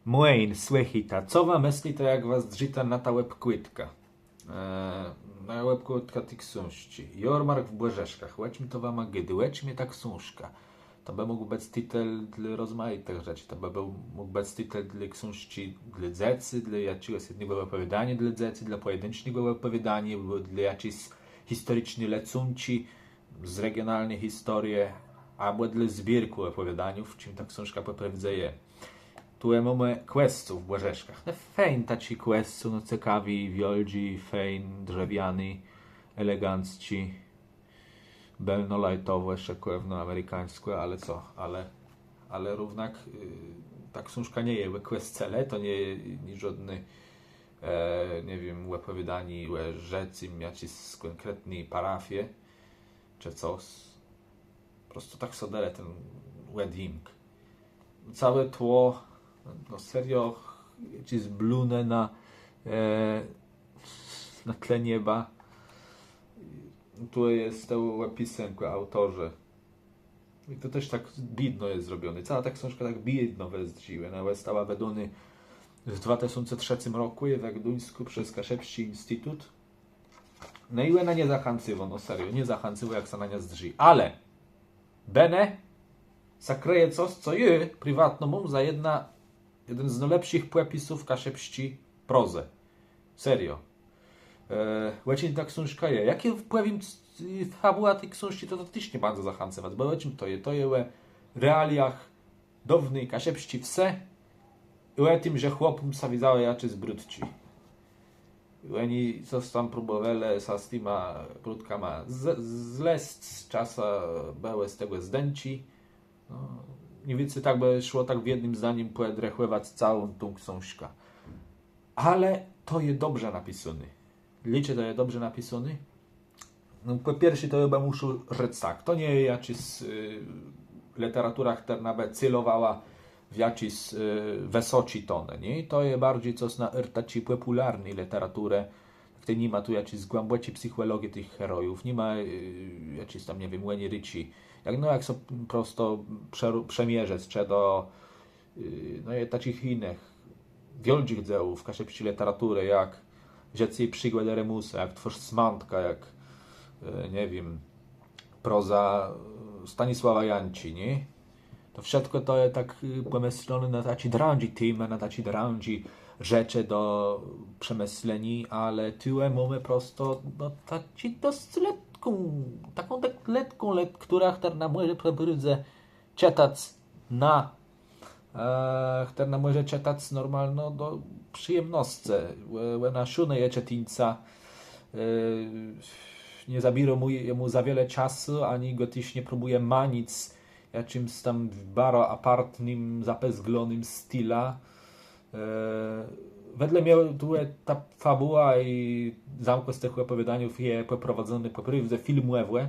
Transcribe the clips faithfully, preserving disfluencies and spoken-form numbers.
Mòjn, słëchôjta, co wa mëslita, jak wa zdrzita na tã òbkłôdkã? Na òbkłôdkã ti ksążczi. Jormark w Bòrzëszkach. Ò czim to wama gôdô? Ò czim je ta ksążka? To bë mógł bëc titel dlô rozmajitëch rzeczi. To bë mógł bëc titel dlô ksążczi dlô dzecy, dlô jaczégòs jednégò òpòwiôdaniô dlô dzecy, dlô pòjedincznégò òpòwiôdaniô, abò dlô jaczis historiczny lecónczi z regionalny historie, abò dlô zbiérkù òpòwiôdaniów, czim ta ksążka pò prôwdze je. Tu mómë kòscół w Bòrzëszkach. No fejn taczi kòscół, no cekawi, wiôldżi, fejn, drzewiany, elegancki, bëlno lajtowi, szëkòwno amerikańskò, ale co, ale, ale równak ta ksążka nie je ò kòscele, to nie je żódné, nie wiém, òpòwiôdanié ò żëcym jaczis kònkretny parafie, czë cos. Pò prostu tak so dali ten wëdimk. Całé tło, no serio, jaczis blónë na, na tle nieba. Tu je to òpisënk ò aùtorze. I to téż tak biédno je zrobioné. Całô ta ksążka tak biédno wëzdrzi. Òna òsta wëdónô w dwa tësące trzecym rokù we Gduńskù przez Kaszëbsczi Institut. No i òna nie zachãcywô, no serio, nie zachãcywô, jak sã na niã zdrzi. Ale bënë sã krëje cos, co jô priwatno móm za jedna, jeden z nôlepszich pòpisów kaszëbsczi prozë. Serio. Ò czim ta ksążka je? Jak jô pòwiém, fabùła ti ksążczi, to, to téż nie baro zachãcywô, bò ò czim to je? To je ò realiach dôwny kaszëbsczi wsë i ò tim, że chłopóm sã widzałë jaczés brutczi. Òni cos tam próbòwelë sã z tima brutkama zlezc, czasã bëłë z tegò zdãczi. No, mni wicy tak bë szło tak w jednym zdanim pòdrechòwac całą tã ksążkã. Ale to je dobrze napisóné. Dlôcze to je dobrze napisóné? No, pò pierszé to jô bë mùszôł rzec tak, to nie je jaczis lëteratura, chtërna bë celowała w jaczis wësoczi tónë, nié? To je barżi cos na ôrt taczi pòpùlarny lëteraturë. Tej ni ma tu jaczis głãbòczi psychòlogie tëch herojów, ni ma jaczis tam, nie wiém, òniriczi. Jak, no jak so prosto przemierzëc, czë do no i taczich jinëch wiôldżich dzełów kaszëbsczi lëteraturë, jak Żëcé i przigòdë Remùsa, jak Twôrz Smãtka, jak, nie wiém, proza Stanisława Janczi, nié? To wszëtkò to je tak pòmëszloné na taczé drãdżé témë, na taczé drãdżé rzeczë do przemësleniô, ale tuwò mómë prosto, no, taką dosc letką, taką tak letką lekturã, chtërna mòże pò prôwdze czëtac na, chtërna mòże czëtac normalno do przëjemnoscë. Òna szónëje czëtińca, nie zabiérô mù, jemù za wiele czasu, ani gò téż nie próbùje manic jaczims tam baro apartnym, zapëzglonym stilã. Wedle mie tu ta fabùła i zamkłosc tëch òpòwiôdaniów je pòprowadzonô pò prôwdze filmòwò,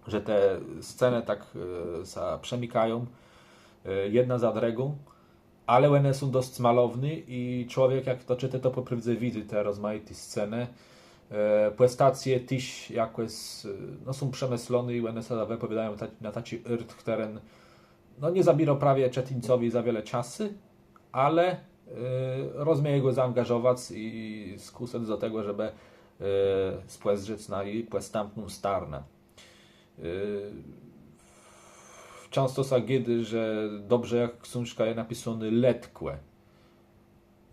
że te scenë tak sã przenikają jedna za drëgą, ale òne są dosc malowné i człowiek, jak to czëtô, to pò prôwdze widzy te rozmajité scenë. Pòstacje téż jakòs, no, są przemëszloné i òne sã wëpòwiôdają na taczi ôrt, chtëren, no, nie zabiérô prawie czëtińcowi za wiele czasu, ale rozmieje gò zaangażowac i skùsëc do tegò, żebë spòzdrzec na ji pòstãpną starnã. Czãsto sã gôdô, że dobrze jak ksążka je napisónô letkò.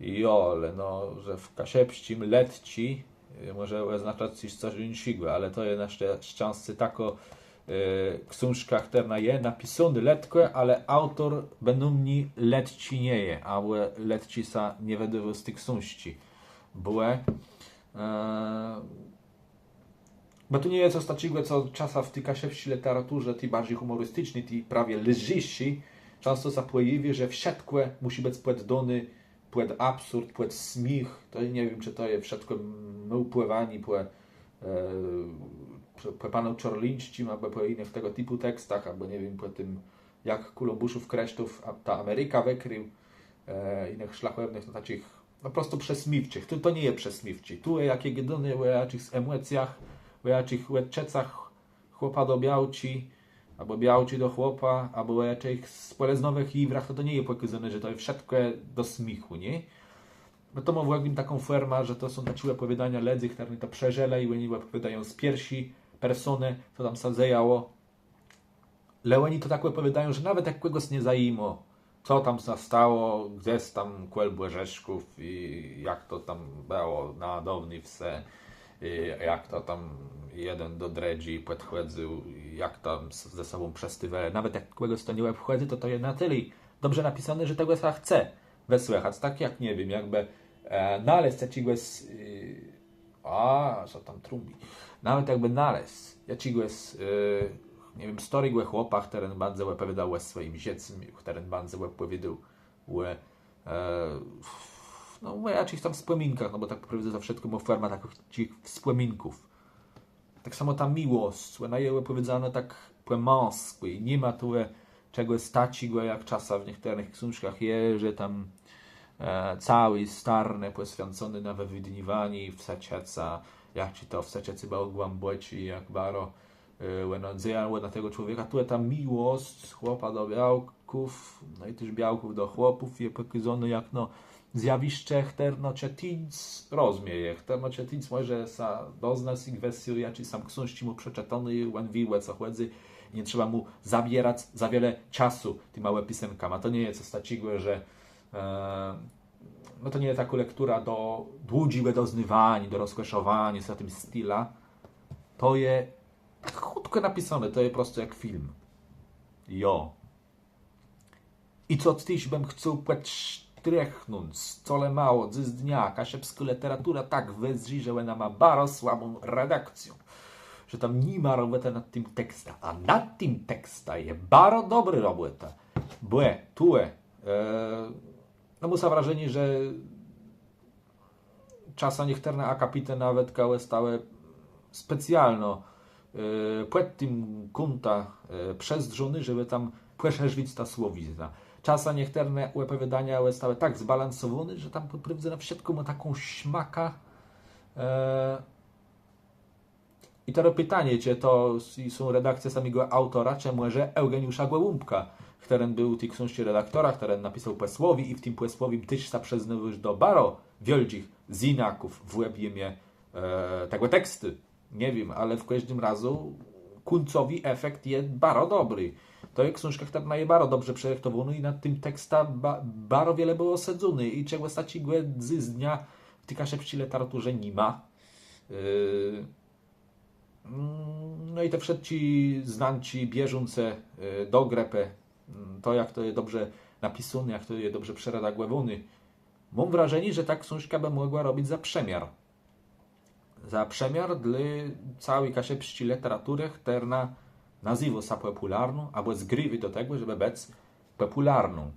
Jo, ale no, że w kaszëbsczim letczi mòże òznaczac téż cos jinszégò, ale to je na szczescé takô ksążka, chtërna je napisónô letkò, ale aùtor bënômni letczi nie je, abò letczi sã nie wëdôwô z ti ksążczi. Bò Bò tu nie je cos taczégò, co czasã w ti kaszëbsczi lëteraturze, ti barżi hùmòristiczny, ti prawie lżészi, czãsto sã pòjôwiô, że wszëtkò mùszi bëc pòddóné pòd absurd, pòd smiéch. To nie wiém, czë to je wszëtkò môłpòwanié pò panu Czôrlińsczim abò pò jinëch tegò tipù tekstach, abò, nie wiém, pò tim, jak Kòlãbùszów Krësztof ta Amerika wëkrił, jinëch szlachòwnëch, no, taczich no prosto przesmiéwczich. Tu to nie je przesmiéwczi. Tu je jaczis gôdóné ò jaczich emòcjach, ò jaczich òdczëcach chłopa do białczi. abò białczi do chłopa, abò ò jaczich spòlëznowëch jiwrach, to to nie je pòkôzóné, że to je wszëtkò do smiéchù, nié? Bò to mô w òglim taką fòrmã, że to są taczé òpòwiôdania lëdzy, chtërny to przeżëlë i òni òpòwiôdają z pierszi persónë, co tam sã dzejało. Le òni to tak òpòwiôdają, że nawet jak kògòs nie zajimô, co tam sã stało, gdzes tam kòl Bòrzëszków i jak to tam bëło na dôwny wsë, i jak to tam jeden do drëdżi pòdchòdzył, i jak tam s-, ze sobą przestôwelë. Nawet jak kògòs to nie òbchòdzy, to to je na tëli dobrze napisóné, że tegò sã chce wësłëchac. Tak jak, nie wiém, jakbë e, nalezc jaczégòs e, a, co tam trąbi? Nawet jakbë nalezc jaczégòs e, nie wiém, stôrégò chłopa, chtëren bãdze òpòwiôdôł ò swòjim żëcym, chtëren bãdze òpòwiôdôł ò e, no, ò jaczichs tam wspòminkach, no bò tak pò prôwdze to wszëtkò mô fòrmã taczich wspòminków. Tak samò ta miłosc, òna je òpòwiedzónô tak pò mãskù i ni ma tu e, czegòs taczégò, jak czasã w niechtërnëch ksążkach je, że tam e, całé starnë pòswiãconé na wëwëdniwanié wszëtkò, jak czë to wszëtkò bëło głãbòczé, jak baro e, òno dzejało na tegò człowieka. Tu e ta miłosc chłopa do białków, no i téż białków do chłopów je pòkôzóné jak, no, zjawiszcze, chtërno czëtińc rozmieje, chtërno czëtińc mòże sã doznac i gwës je, jaczé są ksążczi mù przeczëtóné, òn wié, ò co chòdzy. I nie trzeba mù zabierac za wiele czasu tima òpisënkama. To nie je cos taczégò, że e, no to nie je takô lektura do dłudżégò doznôwaniô, do rozkòszowaniô sã tim stilã. To je tak chùtkò napisóné, to je prosto jak film. Jo. I co téż bëm chcôł pòdsztrëchnąc, colemało dzysdnia kaszëbskô lëteratura tak wëzdrzi, że òna mô baro słabą redakcjã. Że tam ni ma robòtë nad tim tekstã. A nad tim tekstã je baro dobrô robòta. Bò tu e, no, móm wrażenié, że czasã niechtërne akapitë nawetka òstałë specjalno e, pòd tim kątã e, przezdrzoné, żebë tam pòszerzic tã słowiznã. Czasã niechtërne òpòwiôdania òstałë tak zbalansowóné, że tam pò prôwdze na wszëtkò mô taką smakã. E, I terô pitanié, czë to s-, są redakcje samégò aùtora, czë mòże Eùgeniusza Gòłąbka, chtëren béł ti ksążczi redaktorã, chtëren napisôł Pòsłowié i w tim Pòsłowim téż sã przëznôwôł do baro wiôldżich zjinaków w òbjimie e, tegò tekstu. Nie wiém, ale w kòżdim razu kùńcowi efekt je baro dobri. To je ksążka, chtërna je baro dobrze przërëchtowónô i nad tim tekstã ba-, baro wiele bëło sedzóné i czegòs taczégò dzysdnia w ti kaszëbsczi lëteraturze ni ma. E, Mm, no i te wszëtczé znanczi bierzącé e, do grëpë, mm, to jak to je dobrze napisóné, jak to je dobrze przeredagòwóné. Móm wrażenié, że ta ksążka bë mògła robic za przëmiôr. Za przëmiôr dlô całi kaszëbsczi lëteraturë, chtërna nazéwô sã pòpùlarną, abò zgriwô do tegò, żebë bëc pòpùlarną.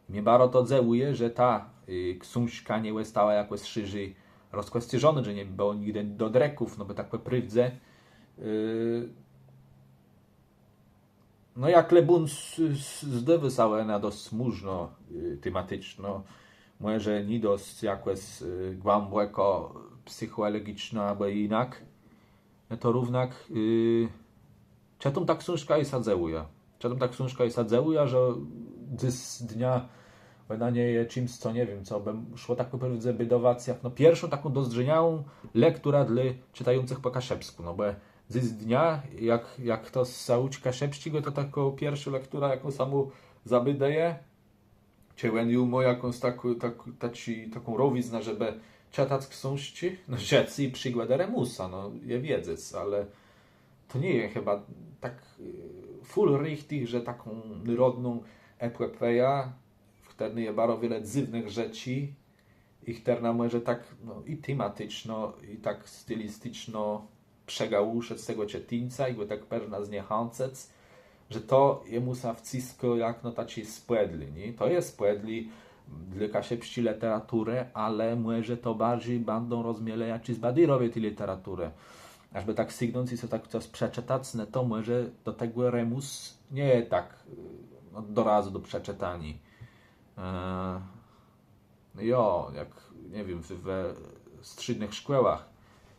Mie baro to dzëwùje, że ta e, ksążka nie òstała jakòs szerzi rozkòscérzonô, że nie bëło nigdë do drëków, no bò tak pò prôwdze e, no jak le bùn s-, s-, zdôwô sã òna dosc smùrzno e, tematiczno, mòże nié dosc jakòs e, głãbòkò psychòlogiczno abò jinak, no to równak e, czëtóm tã ksążkã i sã dzëwùjã. Czëtóm tã ksążkã i sã dzëwùjã, że dzysdnia òna nie je czims, co nie wiém, co bë szło tak pò prôwdze bédowac jak, no, pierszą taką dozdrzeniałą lekturã dlô czëtającëch pò kaszëbskù, no bò dzysdnia, jak, jak chto sã ùczi kaszëbsczégò, to takô pierszô lektura, jaką sã mù zabédëje, czë òn ju mô jakąs tak-, tak-, taczi, taką rowiznã, żebë czëtac ksążczi, no, rzec i Przigòdë Remùsa, no, je wiedzec, ale to nie je chëba tak e, fùl richtich, że taką nôrodną epòpejã, w chtërny je baro wiele dzywnëch rzeczi, i chtërna mòże tak, no, i tematiczno, i tak stilisticzno przegłëszëc tegò czëtińca i gò tak përznã zniechãcëc, że to jemù sã wcëskô jak, no, taczi spòdlé, nié? To je spòdlé dlô kaszëbsczi lëteraturë, ale mòże to barżi bãdą rozmielë jaczis badérowie ti lëteraturë. Jaż bë tak sygnąc i so tak cos przeczëtac, no to mòże do tegò Remùs nie je tak e, no, do razu do przeczëtaniô. E, Jo, jak, nie wiém, w, we strzédnëch szkòłach,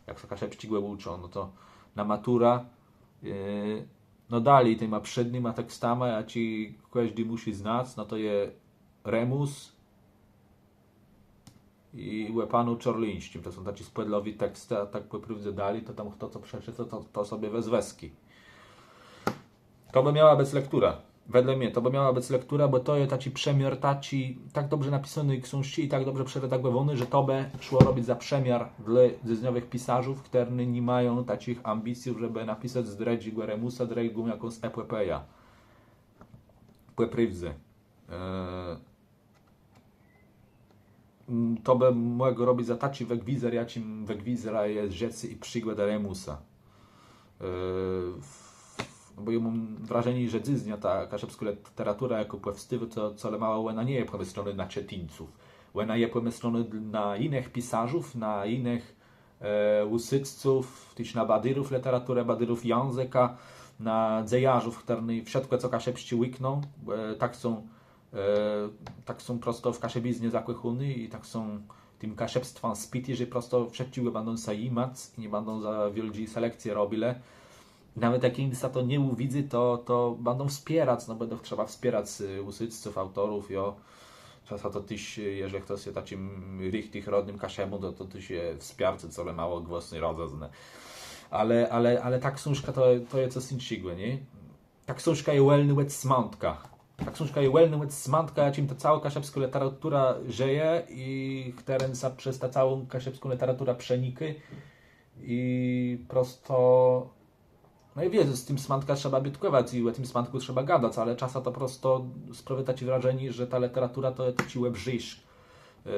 jak sã kaszëbsczégò ùczą, no to na maturã e, No dali tima przédnyma tekstama, jaczé kòżdi mùszi znac, no to je Remùs i ò panu Czôrlińsczim. To są taczé spòdlowé tekstë, a tak pò prôwdze dali, to tam chto co przeczëtô, to, to, to sobie wez wëszëkô. To bë miała bëc lektura. Wedle mie to bë miała bëc lektura, bò to je taczi przëmiôr, taczi, tak dobrze napisóny ksążczi i tak dobrze przëredagòwóny, że to bë szło robic za przëmiôr dlô dzysdniowëch pisarzów, chtërny ni mają taczich ambicjów, żebë napisac drëdżégò Remùsa, drëdżą jakąs epòpejã. Pò prôwdze. E, mm, to bë mògło robic za taczi wëgwizer, jaczim wëgwizerã je żëcé i przigòda Remùsa. E, w-, bò jô móm wrażenié, że dzysdnia ta kaszëbskô lëteratura, jakô pòwstôwô, to colemało òna nie je pòmëslonô na czëtińców. Òna je pòmëslonô dl-, na jinëch pisarzów, na jinëch e, ùsôdców, téż na badérów lëteraturë, badérów jãzëka, na dzejarzów, chtërny wszëtkò, co kaszëbsczé, łikną, e, tak są, e, tak są prosto w kaszëbiznie zakòchóny i tak są tim kaszëbstwã spiti, że prosto wszëtczégò bãdą sã jimac i nie bãdą za wiôldżi selekcje robilë. Nawet jak jim sã to nie ùwidzy, to, to bãdą wspierac, no bãdą trzeba wspierac, y, ùsôdców, aùtorów, jo. Czasã to téż, y, jeżlë chtos je taczim richtich rodnym Kaszëbą, to, to téż je wspiarcé colemało gwôsny rodzëznë. Ale, ale, ale ta ksążka to, to je cos jinszégò, nié? Ta ksążka je wòlnô òd smãtka. Ta ksążka je wòlnô òd smãtka, jaczim ta całô kaszëbskô lëteratura żëje i chtëren sã przez ta całą kaszëbską lëteraturã przenikô. I prosto No i wiész, z tim smãtkã trzeba biôtkòwac i ò tim smãtkù trzeba gadac, ale czasã to prosto sprôwiô taczé wrażenié, że ta lëteratura to je taczi òbrzészk, e,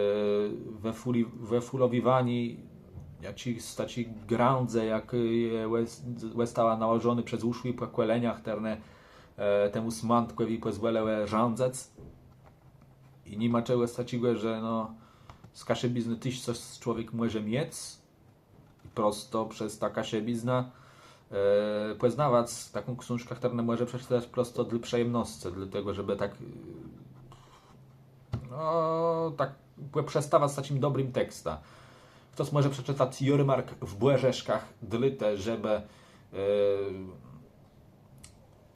wëfùli-, wëfùlowiwanié jaczis taczi grãdzë, jak, e, òs-, òstała nałożonô przez ùszłé pòkòlenia, chtërne, e, temù smãtkòwi pòzwòlëłë rządzëc. I ni ma czegòs taczégò, że no, z kaszëbiznë téż cos człowiek mòże miec, prosto przez tã kaszëbiznã, e, pòznawac taką ksążkã, chtërną mòże przeczëtac prosto dlô przëjemnoscë, dlôtegò, żebë tak, e, no, tak pò-, przestawac z taczim dobrim tekstã. Chtos mòże przeczëtac Jôrmark w Bòrzëszkach dlôte, żebë, e,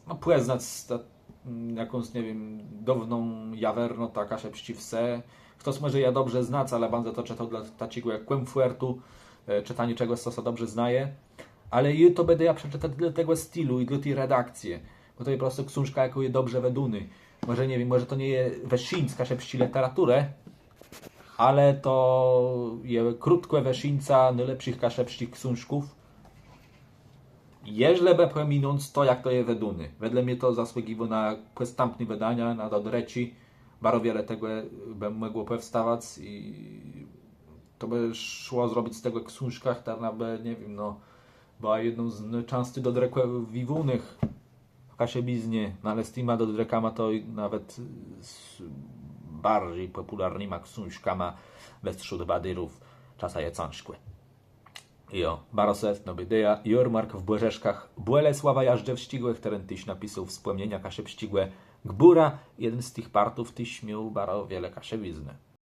no, pòznac ta-, mm, jakąs, nie wiém, dôwną jawernotã kaszëbsczi wsë. Chtos mòże jã dobrze znac, ale bãdze to czëtôł dlô taczégò kómfòrtu, e, czëtaniô czegòs, co sã dobrze znaje. Ale jô to bãdã jã przeczëtôł dlô tegò stilu i dlô ti redakcje. Bò to je prosto ksążka, jakô je dobrze wëdónô. Mòże, nie wiém, mòże to nie je wëszińc kaszëbsczi lëteraturë, ale to je krótkò wëszińca nôlepszich kaszëbsczich ksążków. Jeżlë bë pòminąc to, jak to je wëdóné. Wedle mie to zasługiwô na pòstãpné wëdania, na dodrëczi. Baro wiele tegò bë mògło pòwstawac i to bë szło zrobic z tegò ksążkã, chtërna bë, nie wiém, no, bëła jedną z nôczãscy dodrëkòwiwónëch w kaszëbiznie, no ale z tima dodrëkama to i nawet z barżi pòpùlarnyma ksążkama westrzód badérów czasã je cãżkò. Jo, baro serdeczno bãdã jô, Jôrmark w Bòrzëszkach Bòlesława Jażdżewsczégò, chtëren téż napisôł Wspòmnienia kaszëbsczégò gbùra, jeden z tëch partów téż miôł baro wiele kaszëbiznë.